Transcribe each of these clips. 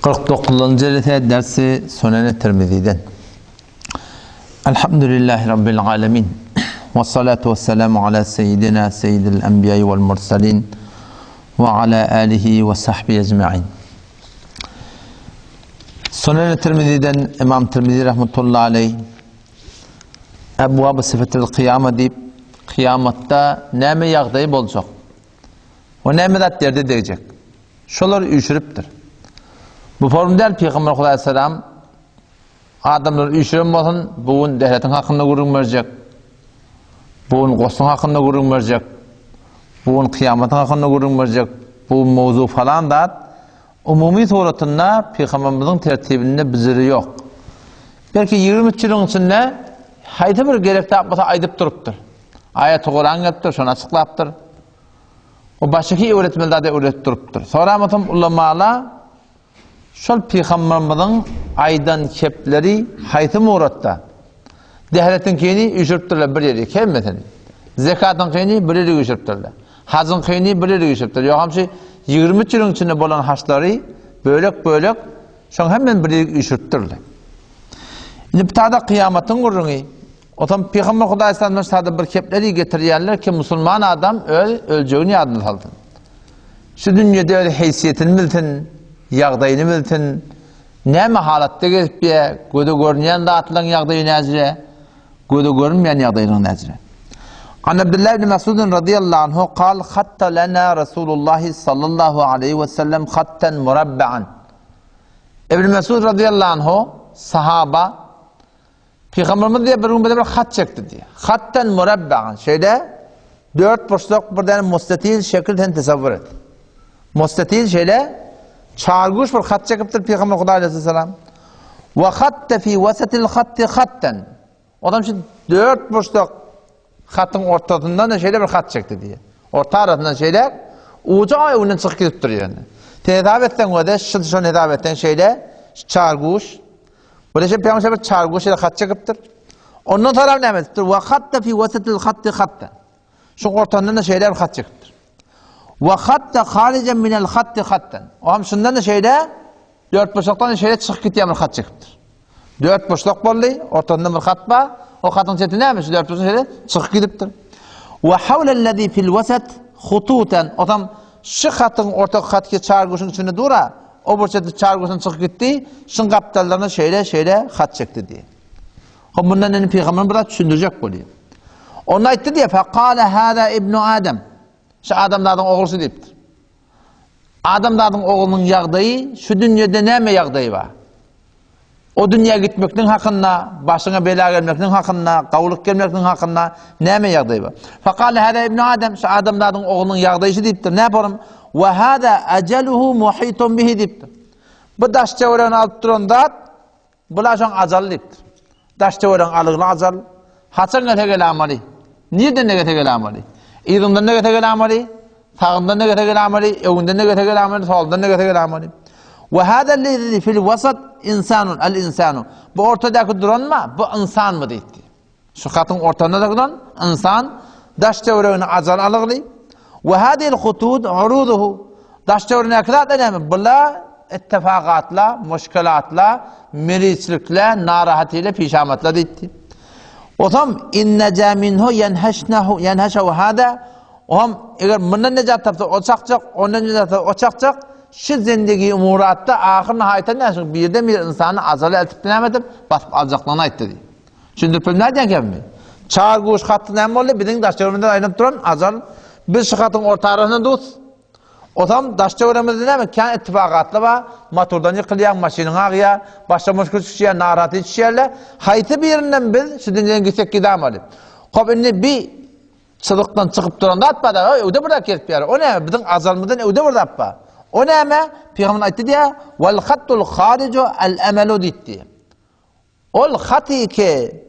49-njy rese dersi Suneni Tirmiziden. Elhamdülillahi Rabbil alemin. Ve salatu ve selamu ala seyyidina seyyidil enbiya'i vel mursalin ve ala alihi ve sahbihi ecma'in. Suneni Tirmiziden İmam Tirmizi rahmetullahi aleyh Ebwab-y Sıfatil Kıyama diýip, kyýamatda näme ýagdaý boljak? We näme zat derde degjek? Şolary üýşüripdir. Bu form däl Pygamber Hudaý salam adamlary üýşüren bolsun, bu gün dehletiň hakynda gürrüň berjek. Bu gün gosuň hakynda gürrüň berjek. Bu gün kyýamatyň hakynda gürrüň berjek. Bu mowzu falan zat umumy suratynda Pygamberimiziň tertibinde biziri ýok. Belki 23 ýylyň içinde haýsy bir gerek tapmasa aýdyp durupdyr. Aýaty Kuran gelipdir, şony açyklapdyr. O başyky öwretmeli zady öwretip durupdyr. Soramasam ulamala şol pygamberimiziň aýdan kepleri haýsy muratda? Dehletiňkini üýşüripdirler bir ýere, hemmesini. Zekatyňkyny bir ýere üýşüripdirler. Hajyňkyny bir ýere üýşüripdirler. Ýogam şu 23 ýylyň içinde bolan haçlary bölek-bölek şoň hemmesini bir ýere üýşüripdirler. Indi bu tada kyýamatyň gürrüňi. Otam Pygamber Hudaý sallallahu sada bir kepleri getirýärler ki musulman adam öz öljegini ýadyna salsyn. Şu dünýede öz heýsiýetini bilsin, ýagdaýyny bilsin, näme halatda gezip ýa, göze görünýän zatlaryň ýagdaýy näjire, göze görünmeýän ýagdaýynyň näjire. An Abdullah ibn Mas'ud radiyallahu anhu kal hatta lana Rasulullah sallallahu aleyhi ve sellem hattan murabba'an. Ibn Mesud radiyallahu anhu sahaba Pygamberimiz diýýär, bir gün bize bir hat çekdi diýýär. Hatdan murabbagan, şeýle dört burçluk bir däne mustatil şekil sen tesewwür et. Mustatil şeýle çarguş bir hat çekipdir Pygamber Hudaý aleyhisselam. Ve hatta fi wasatil hatti hattan. Odam şu dört burçluk Hatyň ortasyndan-da şeýle bir hat çekdi diýýär. Orta arasyndan şeýle ujy aý öňünden çykyp gidip dur ýöne. Sen hesap etseň öde, şul şony hesap etseň şeýle çarguş. Bu da şeýle bir çarguş şeýle hat çekipdir. Ondan sonra näme edipdir? Wa hatta fi wasatil hatti hatta. Şu ortandan da şeýle bir hat çekipdir. Wa hatta harijan minel hatti hattan. O hem şundan da şeýle Dörtburçlukdan şeýle çykyp gidýän bir hat çekipdir. Dörtburçluk boldy, ortasynda bir hat bar. O hatyň çeti näme? Şu dörtburçluk şeýle çykyp gidipdir. Wa hawlellezî fil wasat hututan. Otam şu hatyň ortak hatky çarguşyň içinde dura. O bir çeti çarguşdan çykyp gitdi. Şuň gapdallaryna şeýle şeýle hat çekdi diýip. Hop mundan indi pygamber biraz düşündirjek bolýar. Onda aýtdy diýip, faqala hada ibnu adam. Şu adamzadyň oglusy diýipdir. Adamzadyň oglunyň ýagdaýy şu dünýede näme ýagdaýy bar? O dünýä gitmekligiň hakynda, başyňa bela gelmekligiň hakynda, gawulyk gelmekligiň hakynda näme ýagdaýy bar? Faqala hada ibn Adam, şu adamzadyň oglunyň ýagdaýy şu diýipdir. Näme bolam? Wa hada ajaluhu muhitun bihi diýipdir. Bu daş töweregini alyp duran zat Bula şoň ajaly diýipdir. Daş-töweregiň alygly ajal. Haçan gelse gelamaly? Nirden-de gelse gelamaly? Yzyňdan-da gelse gelamaly? Sagyndan-da gelse gelamaly? Öňünden-de gelse gelamaly? Solundan-da gelse gelamaly? Ve hâzâ lezî fil wasat insanun, el insanu. Bu ortadaky duranma, bu ynsanmy diýipdir. Şu hatyň ortasynda duran ynsan daş-töweregini ajal alygly. We hadil hutud uruduhu. Daş-töweregindäki zatlar näme? Bula ittifakatla, muşkilatla, meriçlikle, narahatile, pişamatla diýdi. Otam in neja minhu yenheşnehu yenheşehu hada. Ohm eger mundan nejat tapsa o çakjak, ondan nejat tapsa o çakjak. Şu zindigi umuratda ahyr nihaýetde näme birden bir ynsany ajala eltip näme edip basyp aljaklygyny aýtdy diýdi. Düşündirip bildim nädýän kebimi? Çar guş hatdy näme boldy? Biziň daş töweregimizde aýlanyp duran ajal. Biz şu hatyň orta arasynda dus. Osam daş töweregimizde näme? Kän ittifakatly bar. Motordan ýykylýar, maşynyň agýar, başga muşkul düşýär, narahaty düşýärler. Haýsy birinden biz şu dünýeden gitsek gidamaly. Hop indi bi çyzykdan çykyp duran zat bar da, öwde bir zat gelip ýar. O näme? Biziň ajalymyzdan öwde bir zat bar. O näme? Pygamber aýtdy diýär, "Wal hattul hariju al amalu" diýdi. Ol hatyky,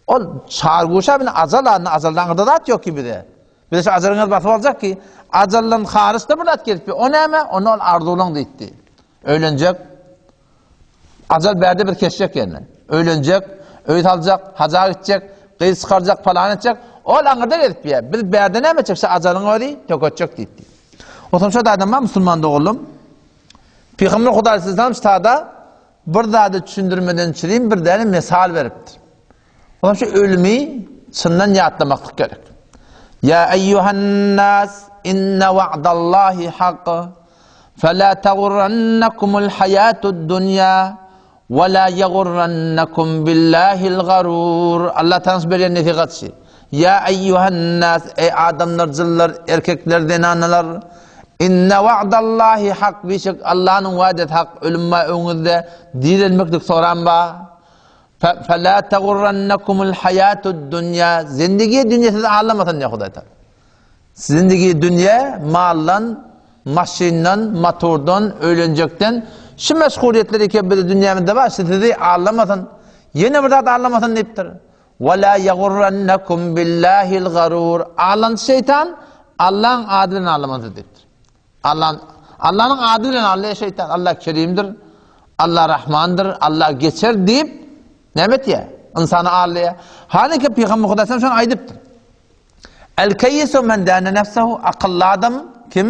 ol çarguşa bilen ajal adyna ajaldan aňyrda zat ýok ki bize. Bize şu ajalyňyz basyp aljak ki, ajaldan haryçda bir zat gelip, o näme? Onda ol arzuwlaň diýipdi. Öýlenjek, ajal bärde bir kesjek ýerine. Öýlenjek, öý saljak, haja gitjek, gyz çykarjak, falan etjek. Ol aňyrda gezip ýa. Biz bärde näme etjek? Şu ajalyň özi töketjek diýipdi. Otam şo adamlar musulman doganlarym. Pygamber Hudaý aleyhisselam ştada bir zady düşündirmeden çürim bir däne mesal beripdir. Olam şu ölümi çyndan ýatlamaklyk gerek. Ýa eýýuhan-nas inne wa'dallahi hak. Fela tagurrannakumul haýatud dunýa we la ýagurrannakum billahil garur. Allah tanyş berýän nesihat şi. Ýa eýýuhan-nas eý adamlar, jynlar, erkekler, zenanalar inne wa'dallahi hak bişek Allanyň wa'desi hak ölüm bar öňüňizde direlmeklik soran bar. Fela tagurrannakumul haýatud dunýa zindigi dünýe sizi aldamasyn diýýär Hudaý Taala. Zindigi dünýe maldan, maşyndan, motordan, öýlenjekden şu meşgulyýetler eke bizi dünýämizde bar, şu sizi aldamasyn. Ýene bir zat aldamasyn diýipdir. Wa la yagurrannakum billahil garur. Aldançy şeýtan Allaň ady bilen aldamasyn diýipdir. Allah Allanyň ady bilen aldaýar şeýtan. Allah Kerimdir. Allah Rahmandyr. Allah geçer diýip näme etýär? Ynsany aldaýar. Halyky Pygamber Hudaý şony aýdypdyr. El kayyisu men dana nefsehu akylly adam kim?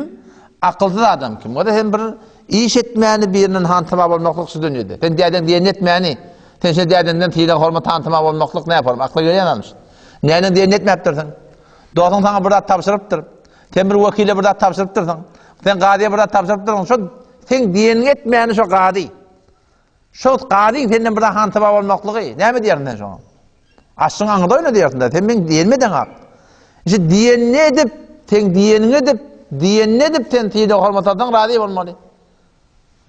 Akylsyz adam kim? O da hem bir iş etmäni birinden hantama bolmaklyk şu dünýede. Sen dädeň diýen etmäni, sen şu dädenden sylag hormat hantama bolmaklyk näme form? Akla gelýän almyş. Näden diýen etmäpdirsiň? Dostuň saňa bir zat tabşyrypdyr. Sen bir wekile bir zat tabşyrypdyrsyň. Sen gazyýa bir zat tabşyrypdyrsyň. Şo seň diýeniňi etmäni şo gazy. Şo gazyň senden bir zat hantaba bolmaklygy, näme diýersiň sen şoňa? Aşyň aňyda oýna diýersiň-de. Sen meň diýenimi edeňok. Şu diýenini edip, seň diýeniňi edip, diýenini edip sen sylag hormat alsaň razy bolmaly.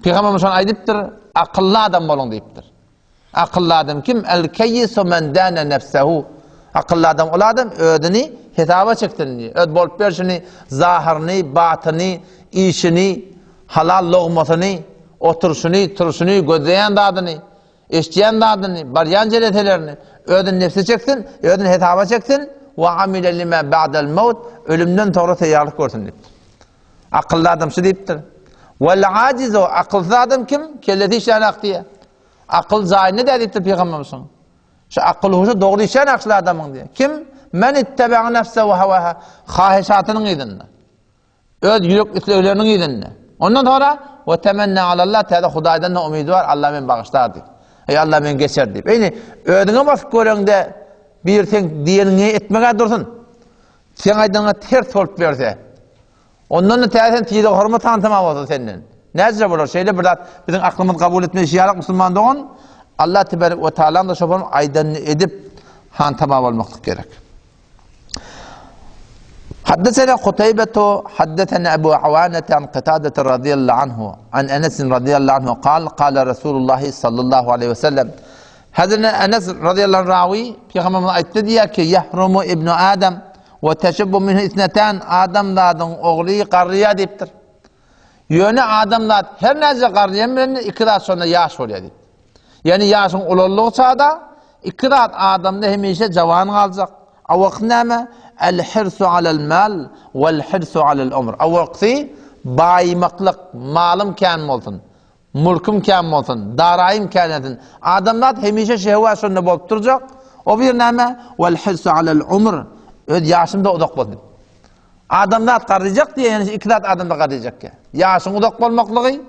Pygamberimiz şony aýdypdyr, akylly adam boluň diýipdir. Akylly adam kim? El-keyyisu men dana nefsehu. Akylly adam ol adam özüni hesaba çeksin diýýär. Öz bolup berşini, zahyryny, batyny, işini, halal logmasyny, oturyşyny, turuşyny, gözleýän zadyny, eşidýän zadyny, barýan jeleselerini özüni nefse çeksin, özüni hesaba çeksin. Wa amile lima ba'dal maut. Ölümden soňra taýýarlyk görsün diýipdir. Akylly adam şu diýipdir. Wal ajizu akylsyz adam kim? Kellesi işlänok diýýär. Akyl jaýynda däl diýipdir pygamberimiziň. Şu akyl huşy dogry işlän akylly adamyň diýýär. Kim? Men itteba'a nefsehu hawaha. Haheşatynyň yzynda. Öz ýürek islegleriniň yzynda. Ondan sonra we temenna alallah täze Hudaýdan da umydy bar. Allah men bagyşlar diýip. Ey Allah men geçer diýip. Eýni özüňe basyp göreňde bir sen diýeniňi etmege dursun. Seň aýdanyňa ters bolup berse. Ondan-da täze sen sylag hormat hantama bolsa senden. Näce bolar? Şeýle bir zat biziň aklymyz kabul etmeýşi ýaly musulman dogan Allah tebarek we taalaň da şopan aýdanyny edip hantama bolmaklyk gerek. Haddesena Kutaybetu haddesena Ebu Awanete an Qitadete radıyallahu anhu an Enes radıyallahu anhu kal kala Resulullah sallallahu aleyhi ve sellem Hazreti Enes radıyallahu anh rawi Peygamberimiz aýtdy diýýär ki yahrumu ibnu Adam we teşebbu minhu isneten adamzadyň ogly garryýar diýipdir. Ýöne adamzat her näçe garryýan bilen iki zat şonda ýaş bolýar diýip. Ýani ýaşyň ulaldygyça-da iki zat adamda hemişe jawan galjak. Awalky näme? El hirsu alel mal wel hirsu alel umr. Awalkysy baýmaklyk, malym kän bolsun. Mulkym kän bolsun, daraýym känelsin. Adamzat hemişe şehwat şonda bolup durjak. O bir näme? Wal hirsu alel umr. Öz ýaşym da uzak bolsun. Adamzat garryjak diýen ýani iki zat adamda garryjak. Ýaşyň uzak bolmaklygy,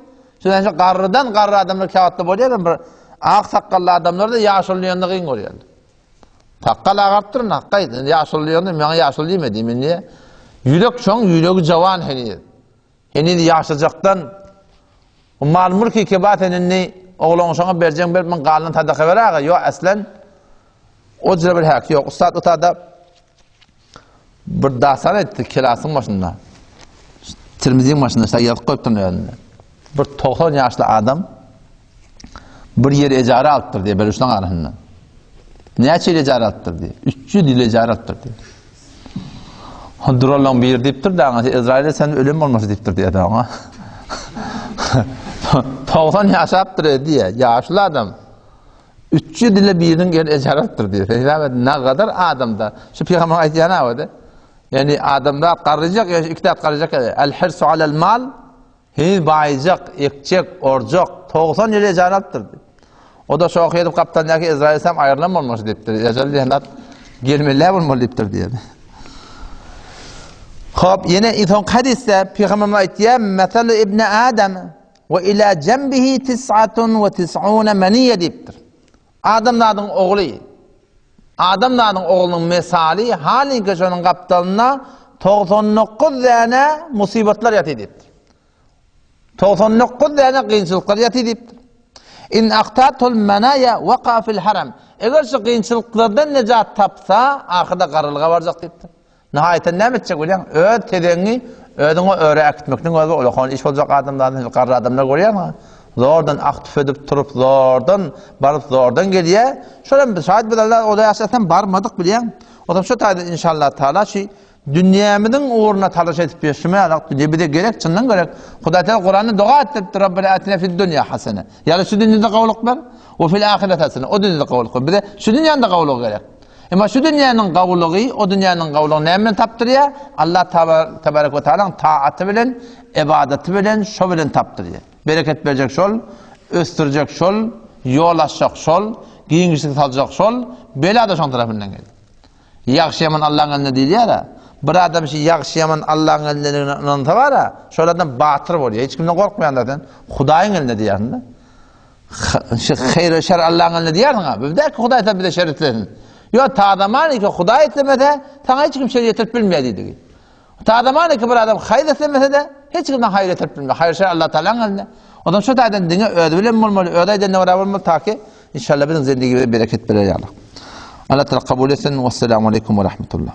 şondan şu garrydan garry adamlar käwagtda bolýar, bir ak sakgally adamlar da ýaşuly diýende gyn görýärler. Sakgal agarypdyr, nakgaý, ýaşuly diýende maňa ýaşuly diýme diýmen diýe. Ýürek şoň ýüregi jawan heniz. Heniz ýaşajakdan mal-mülk eke bar sen indi oglan şoňa berjeň berip men galyny sadaka ber aga ýok aslan o jüre bir häki ýok ussat utada bir dastan etdi kelasyň başynda Tirmiziň başynda şa ýazyp goýupdyr özünde bir 90 ýaşly adam Bir ýeri ejara alypdyr diýýär, Beluşlaň arasynda. Näçe ýyl ejara alypdyr diýýär. 300 ýyl ejara alypdyr diýýär. Duralaň biri diýipdir, daňa Ezraýyl sen ölen bolmasy diýipdir diýýär daňa. 90 ýaşapdyr diýýär, ýaşly adam. 300 ýyla biriniň ýeri ejara alypdyr diýýär. Hesap et, nägadar adamda. Şu pygamber aýdýan awada. Ýani adamda garryjak, ýa iki zat garryjak. El hirsu alel mal Heniz baýyjak, ekjek, orjak, 90 ýyl ejal alypdyr diýip. O-da şohy edip gapdalyndaky Ezraýyl sam aýrylan bolmaşy diýipdir. Ejal diýen zat gelmeli bolmaly diýipdir diýýär. Hop, ýene soňky hadysda Pygamberimiz aýtýar, Mesalu ibn Adam. We ila jenbihi tis'atun we tis'une meniyye diýipdir. Adamzadyň ogly, adamzadyň oglunyň mesaly halyňky şonuň gapdalynda 99 däne musybatlar ýatyr diýipdir. 99 däne kynçylyklar ýatyr diýipdir. In ahtatul manaya waqa fil haram. Eger şu kynçylyklardan nejat tapsa, ahyrda garrylyga barjak diýipdir. Nihaýatda näme etjek bolýaň? Öz tezegiňi özüňe öre äkitmekden özge ulakan iş boljak adamzady garry adamlar görýäňmi? Zordan ah tüf edip turup, zordan baryp, zordan gelýär. Şol hem şaýat biz Allah oda ýaşasam barmadyk bilýäň. Otam şu taýda inşallah taala şu dünýämiziň ugruna talaş edip ýörşüme ýalak dünýä bize gerek, çyndan gerek. Hudaý Teala Kuranda doga etdiripdir, Rabbena atina fid dünýä hasene. Ýa şu dünýede gowulyk ber, we fil ahireti hasene. O dünýede gowulyk ber. Bize şu dünýäde gowulyk gerek. Emma şu dünýäniň gowulygy, o dünýäniň gowulygyny näme bilen tapdyrýar? Allah tebarek we taalaň taaty bilen, ybadaty bilen, şo bilen tapdyrýar. Bereket berjek şol, ösdürjek şol, ýol açjak şol, giňişlik saljak şol, bela-da şoň tarapyndan gelýär. Ýagşy-ýaman Allaň elinde diýilýär-ä. Bir adam şu ýagşy-ýaman Allaň elindeligine ynansa bar-a, şol adam batyr bolýar. Hiç kimden gorkmaýan zaten Hudaýyň elinde diýýärsiň-de. Şu haýyr we şer Allaň elinde diýýärsiň-a. Bizde Hudaý sen bize şer islesin. Ýok, ta zaman ki Hudaý islemese, saňa hiç kim şer ýetirip bilmeýär diýdigi. Ta zaman ki bir adam haýyr islemese-de, hiç kimden haýyr ýetirip bilmeýär. Haýyr şer Allah Taalanyň elinde. Ondan şu taýdan diňe özi bilen bolmaly, özi aýdanyna görä bolmaly, ta ki inşallah biziň zendigimize bereket berer ýaly. Allah Taala kabul etsin. Wesselamu aleýkum we rahmetullah.